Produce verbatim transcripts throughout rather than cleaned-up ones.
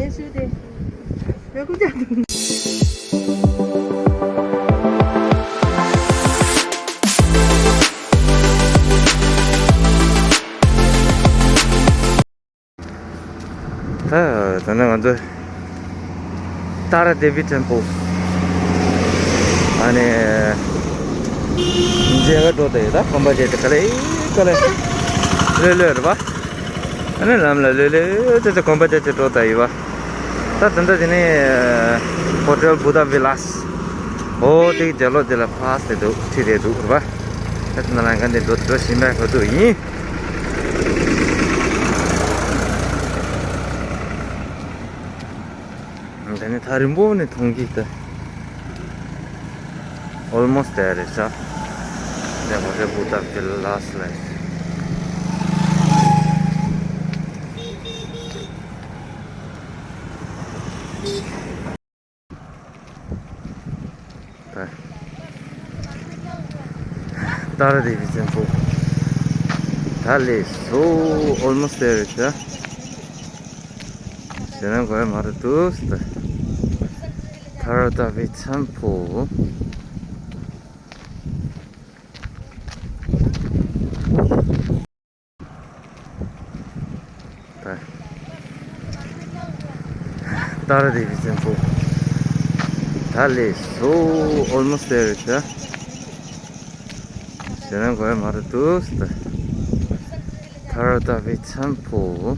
ཞུ་སྟེ། ཡ་ཁུ་ཅག་ད་ད་ནི་ང་ཚོ་ཏཱ་ར་དེ་བི་ཊེམ་པལ། ཨ་ནི་མཇལ་ག་འགྲོ་ད་ཡོད། ད་གོམ་པ་བརྒྱབ་སྟེ་ག་ལེ་ག་ལེ་ལྷོད་ལྷོད་རེད་པ། ཨ་ནི་ལམ་ལ་ལྷོད་ལྷོད་བྱས་ཏེ་གོམ་པ་བརྒྱབ་སྟེ་འགྲོ་ད་ཡོད་པ། ད་ད་ལྟ་དེ་ནི་ཧོ་ཊེལ་བུ་ད་བི་ལཱས། ཨོ་དེ་གི་རྒྱབ་ལོགས་དེ་ལ་ཕ་སི་དེ་འདུག་ཁྲིད་དེ་འདུག་རེད་པ། ད་དེ་ནང་ལ་ང་འདི་འགྲོ་འགྲོ་བཞིན་པའི་གོ་དུ་ཡིན། དེ་ནི་ཐག་རིང་པོ་ནས་མཐོང་གི་ད། Almost there རེད་ཤག་དེ་ཧོ་ཊེལ་བུ་ད་བི་ལཱས་ལ། ད་ཏཱ་ར་དེ་བི་ཊེམ་པལ། ད་ལས་སོ། Almost there རེད་ཤག་ཞེ་ན་གོ་ཡ་མ་རེད་འདུག་ད་ཏཱ་ར་དེ་བི་ཊེམ་པལ། ད་ཏཱ་ར་དེ་བི་ཊེམ་པལ། ད་ལས་སོ། Almost there རེད་ཤག་ཞེ་ན་གོ་ཡ་མ་རེད་འདུག་ད་ཏཱ་ར་དེ་བི་ཊེམ་པལ།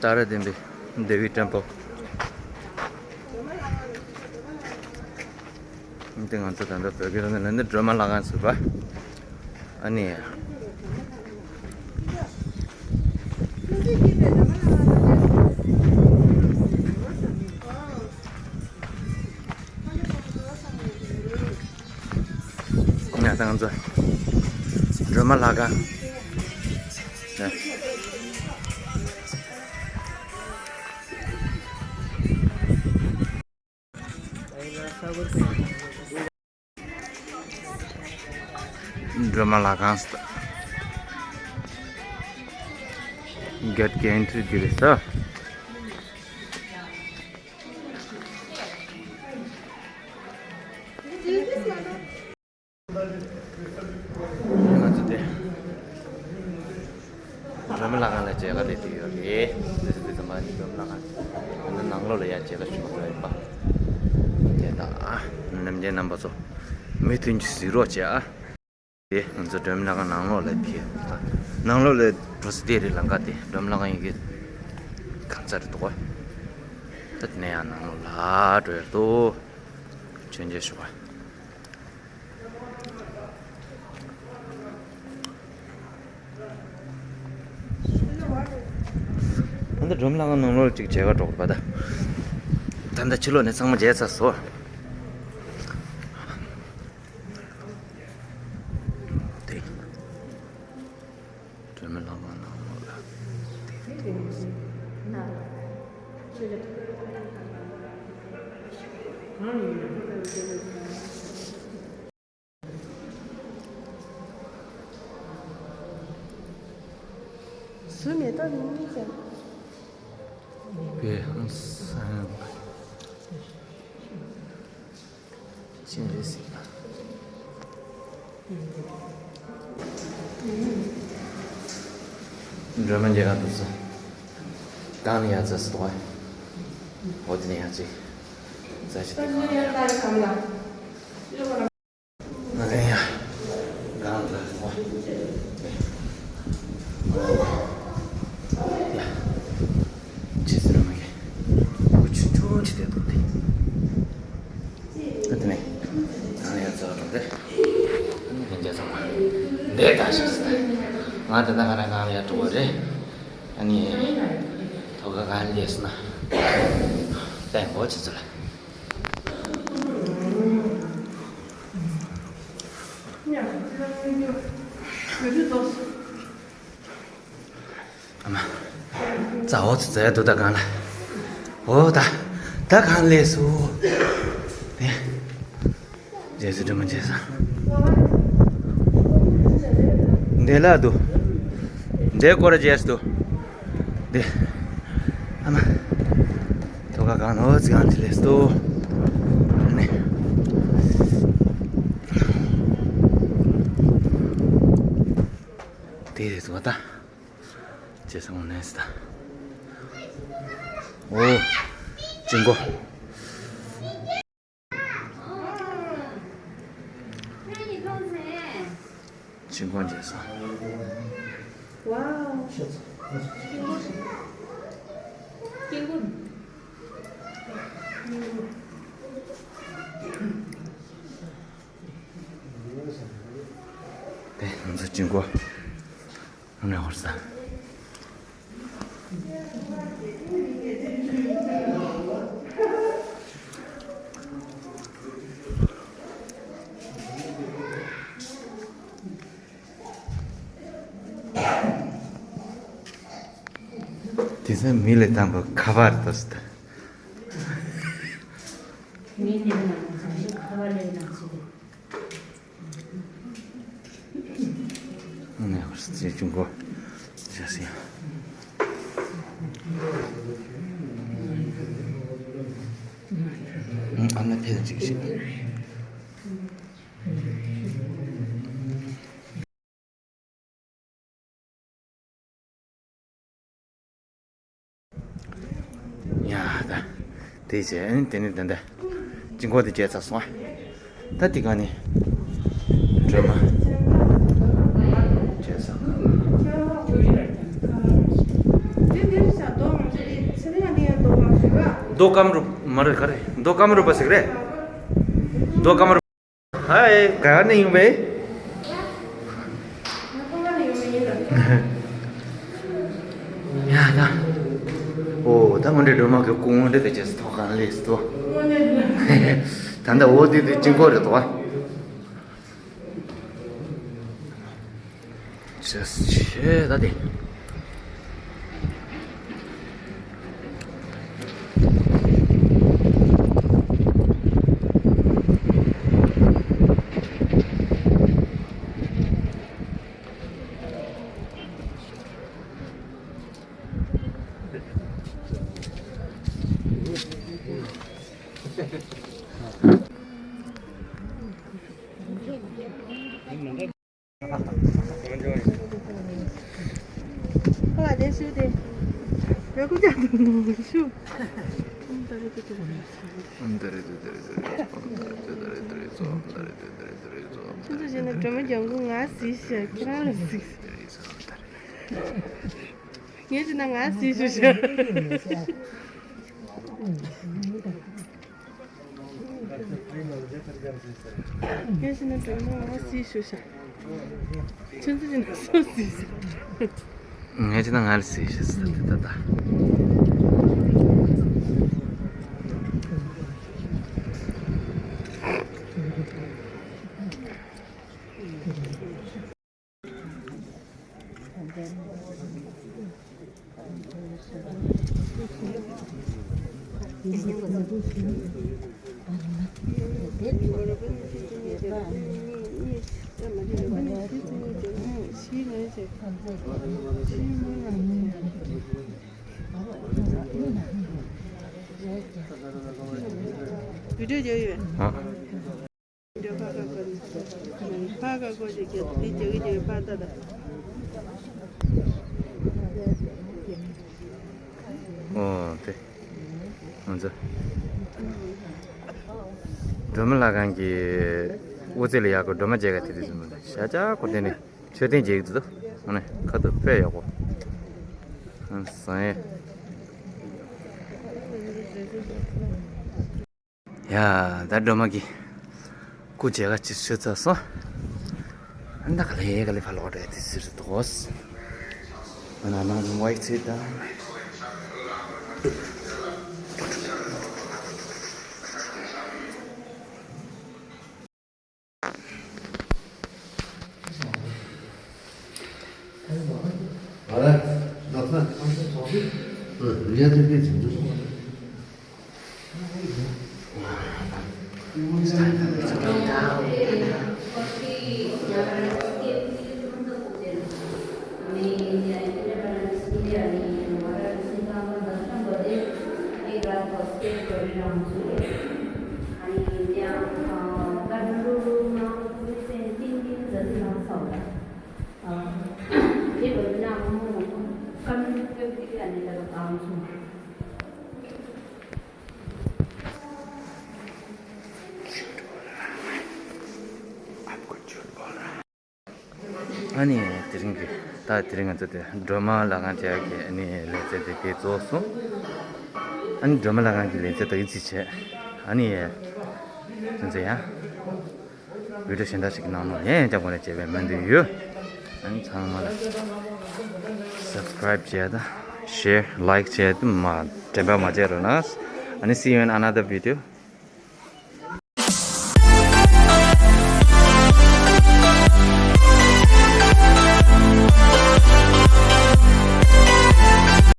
ཏཱ་ར་དེ་བི་ཊེམ་པལ། འདི་ང་ཚོ་ད་ལྟ་བོད་སྐད་ནང་ནས་ནི་སྒྲོལ་མ་ལྷ་ཁང་ཟེར་བ། ཨ་ནི། ང་དང་ཚོ་སྒྲོལ་མ་ལྷ་ཁང་། སྒྲོལ་མ་ལྷ་ཁང་། གེ་ཊི་གི་ཨེན་ཊི་རི་འདི་རེད་ས། ང་ཚོ་དེ་སྒྲོལ་མ་ལྷ་ཁང་ལ་མཇལ་ཁ་སླེབས་ཀྱི་ཡོད་རེད། དེ་ཚོ་དེ་ཚོ་མ་ནི་སྒྲོལ་མ་ལྷ་ཁང་། ད་ནང་ལོགས་ལ་ཡར་མཇལ་ཁ་ཞུ་གི་ཡོད་པ། དེ་དང་ནམ་མཇལ་རྣམ་པ་ཚོ་མུ་མཐུད་ཀྱིས་གཟིགས་རོགས་བྱེད་ཨ། དེ་ང་ཚོ་སྒྲོལ་མ་ལྷ་ཁང་ནང་ལོགས་ལ་ཕེབས། ནང་ལོགས་ལ་འགྲོ་ས་དེ་རེད། ལམ་ཁ་དེ་སྒྲོལ་མ་ལྷ་ཁང་ཡི་གེ་གང་ཚ་རེད་འདུག་ག་ད་དེ་ནས་ཡང་ནང་ལོགས་ལ་འགྲོ་ཡ་འདུག་མཆོད་མཇལ་ཞུ་བ། ད་ལྟ་སྒྲོལ་མ་ལྷ་ཁང་ནང་ལོགས་ལ་ཅིག་མཇལ་ཁ་འགྲོ་དགོས་པ་ད། ད་ལྟ་ཕྱི་ལོགས་ནས་ཚང་མ་མཇལ་ཚར་སོང་། དེ། སྒྲོལ་མ་ལྷ་ཁང་ནང་ལོགས་ལ། བཟོས་མེད་ད་ནི་ཀྱང་། པའི་ཧང་སང་ཅན་རེད་ཟེར། སྒྲོལ་མ་མཇལ་ཁ་འདུག་ས། གང་ནས་ཡར་འཛེགས་སོང་བ། འོ་དེ་ནས་ཡར་འཛེགས། རྫ་ཆུ་དེ་གང་ནས་ཡར། ང་ཡ། གང་ལ་བ། ཡ། ཅི་ཟེར་མ་གི། ཁུ་ཆུ་ཆུ་ཆི་དེ་འདུག་དེ། ད་དེ་ནས། གང་ལ་ཡ་ཚོ་འགྲོ་དེ། ཨ་ནི་ལྷན་རྒྱས་ཚང་མ། འདས་ད་ཞིག་ཟེར། ང་དེ་ད་ག་རང་གང་ལ་ཡ་འགྲོ་བ་རེད། ཨ་ནི། ཐོག་ཁ་གང་ལ་ཡ་ཟེར་ན། ལྟད་མོ་ཆི་ཚོ་ལ། ཨ་མ། ཙ་འོ་ཙི་ཙ་ཡ་དུ་ད་གང་ལ། འོ་ད། ད་གང་ལས་སུ། དེ། རྗེས་སུ་འགྲོ་མི་བྱེད་ས། འདི་ལ་འདུག་འདི་སྐོར་རྗེས་སུ་འདུག་འདི། ཨ་མ། ཐོག་ཁ་གང་ནོ་ཙི་གང་ཅི་ལེས་ཏོ། ཨ་ནི། དེ་རེད་ཟོ་ད། ཅེས་སོང་ནས་ད། ཨོ། ཅིང་གོ། ཅིང་གོ་ཅེས་སོང་། དེ་ང་ཚོ་ཅིང་གོ། ཨ་ནི་ཧོར་ས། དེང་སང་མི་ལ་བཏང་པ་ཁ་པར་ཏོ་སི་ཏ། མི་ལ་ན་ཚ་ཁ་པར་ལ་ན་ཚ། ནས་ཅེས་ཅུང་གོ། ཅེས་ཡ། ཨ་ན་ཕེ་ཅིག་ཤིག་ཡ་ད། དེ་བྱས་ཨ་ནི་དེ་ནི་ད་ལྟ་ཅིང་གོ་དེ་བྱས་ཚར་སོང་ཨ། ད་དེ་ག་ནི་སྒྲོལ་མ་བྱས་སོང་། རྡོ་ཀམ་རུ་མ་རེད་ག་རེ་རྡོ་ཀམ་རུ་པ་ཟིག་རེད། རྡོ་ཀམ་རུ། ཧའི། ག་ནས་ཡོང་བས། ཡ་ད། ཨོ་ད་ང་འདྲའི་སྒྲོལ་མ་གི་སྐུ་ངོ་འདྲ་དེ་ཅེས་ཐོག་གང་ལས་སུ། ད་ལྟ་འོ་དེ་དེ་ཅིང་གོ་རེད་དོ། ཅེས་ཆེ་ད་དེ། ཁྱེད་ཚོ་བྱས་ན་སྒྲོལ་མ་ལྗང་གུ་ང་སྲིད་ཤག་ཁྱེད་རང་ལ་གཟིགས། ངས་བྱས་ན་ང་སྲིད་ཤག་ངས་བྱས་ན་སྒྲོལ་མ་ང་སྲིད་ཤག་ཁྱེད་ཚོ་བྱས་ན་སུ་སྲིད་ཤག་ངས་བྱས་ན་ང་ལ་སྲིད་ཤག་ད་ད། བི་ཌིའོ་རྒྱག་ཡོད། ཨ། ཕར་ཁ་སྐོར་ནས། ཕར་ཁ་སྐོར་ཞིག་རྒྱབ། དེ་རྒྱག་གི་རྒྱག་གི་ཕར་ལྟ་ད། ཨོ་དེ། ང་ཚོ་སྒྲོལ་མ་ལྷ་ཁང་གི་དབུ་རྩེ་ལ་ཡག་གི་སྒྲོལ་མ་མཇལ་ག་དེ་དུས་ཙམ་པ་ཤ་ཅག་གོ་དེ་ནས་མཆོད་རྟེན་མཇལ་གི་འདུག་ཨ་ནི་ཁ་ཐུག་དཔེ་ཡག་པོ། ཨ་བཟང་ཡས། ཡ། ད་སྒྲོལ་མ་གི་སྐུ་མཇལ་ཁ་ཅིག་ཞུ་ཚར་སོང་། ཨ་ད་ག་ལེ་ག་ལེ་ཕར་ལོག་འགྲོ་ཡ་དེ་ཟེར་འདུག་ཨ་ན་ནང་དུ་ཝའི་ཚེ་ད། ཨ་ནི་དེ་རིང་གི་ད་དེ་རིང་ང་ཚོ་དེ་སྒྲོལ་མ་ལྷ་ཁང་བཅས་ཀྱི་ཨ་ནི་ལེ་ཚན་དེ་དེ་རྫོགས་སོང་། ཨ་ནི་སྒྲོལ་མ་ལྷ་ཁང་གི་ལེ་ཚན་ད་གི་ཅི་བྱས། ཨ་ནི་ཚོན་ཚོད་ཡ། བི་ཌིའོ་གཞན་དག་ཞིག་གི་ནང་ནང་ཡང་ཡང་བསྐྱར་གོ་ནས་མཇལ་བའི་སྨོན་འདུན་ཡོད། ཨ་ནི་ཚང་མ་ལ་སབ་སི་ཀ་རའིབ་བྱས་དང་ཤེར་ལའིཀ་བྱས་དང་མ་དྲན་པ་མ་བརྗེད་རོགས་གནང་། ཨ་ནི་see you in another video.